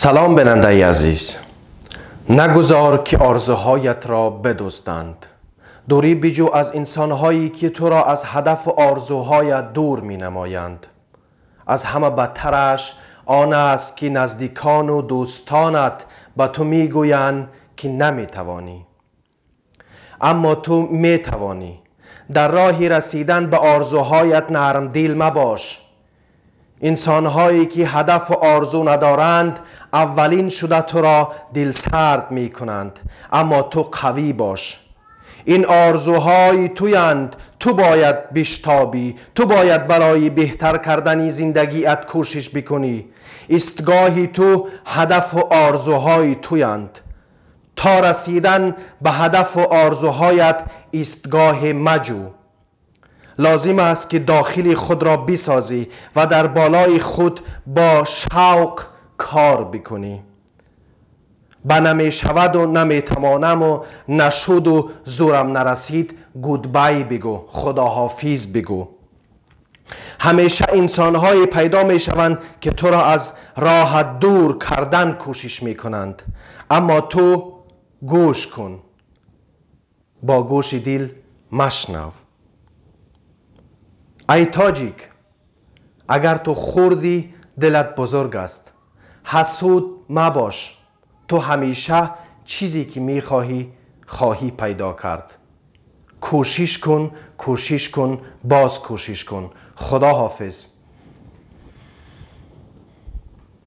Салом, бинандаи азиз. Нагузор, ки орзуҳоятро бидузданд. Дурӣ биҷӯ аз инсонҳое, ки туро аз ҳадафу орзуҳоят дур менамоянд. Аз ҳама бадтараш он аст, ки наздикону дӯстонат ба ту мегӯянд, ки наметавонӣ. Аммо ту метавонӣ. Дар роҳи расидан ба орзуҳоят нармдил мабош. Инсонҳое, ки ҳадафу орзу надоранд, аввалин шуда туро дилсард мекунанд. Аммо ту қавӣ бош. Ин орзуҳои туянд. Ту бояд биштобӣ. Ту бояд барои беҳтар кардани зиндагиат кӯшиш бикунӣ. Истгоҳи ту ҳадафу орзуҳои туянд. То расидан ба ҳадафу орзуҳоят истгоҳе маҷӯ. Лозим аст, ки дохили худро бисозӣ ва дар болои худ бо шавқ кор бикунӣ. Ба намешаваду наметавонаму нашуду зӯрам нарасид goodbye бигӯ, худоҳофиз бигӯ. Ҳамеша инсонҳое пайдо мешаванд, ки туро аз роҳат дур кардан кӯшиш мекунанд. Аммо ту гӯш кун, бо гӯши дил машнав. Ай тоҷик, агар ту хурдӣ, дилат бузург аст. Ҳасуд мабош. Ту ҳамеша чизе, ки мехоҳӣ, хоҳӣ пайдо кард. Кӯшиш кун, кӯшиш кун, боз кӯшиш кун. Худо ҳофиз.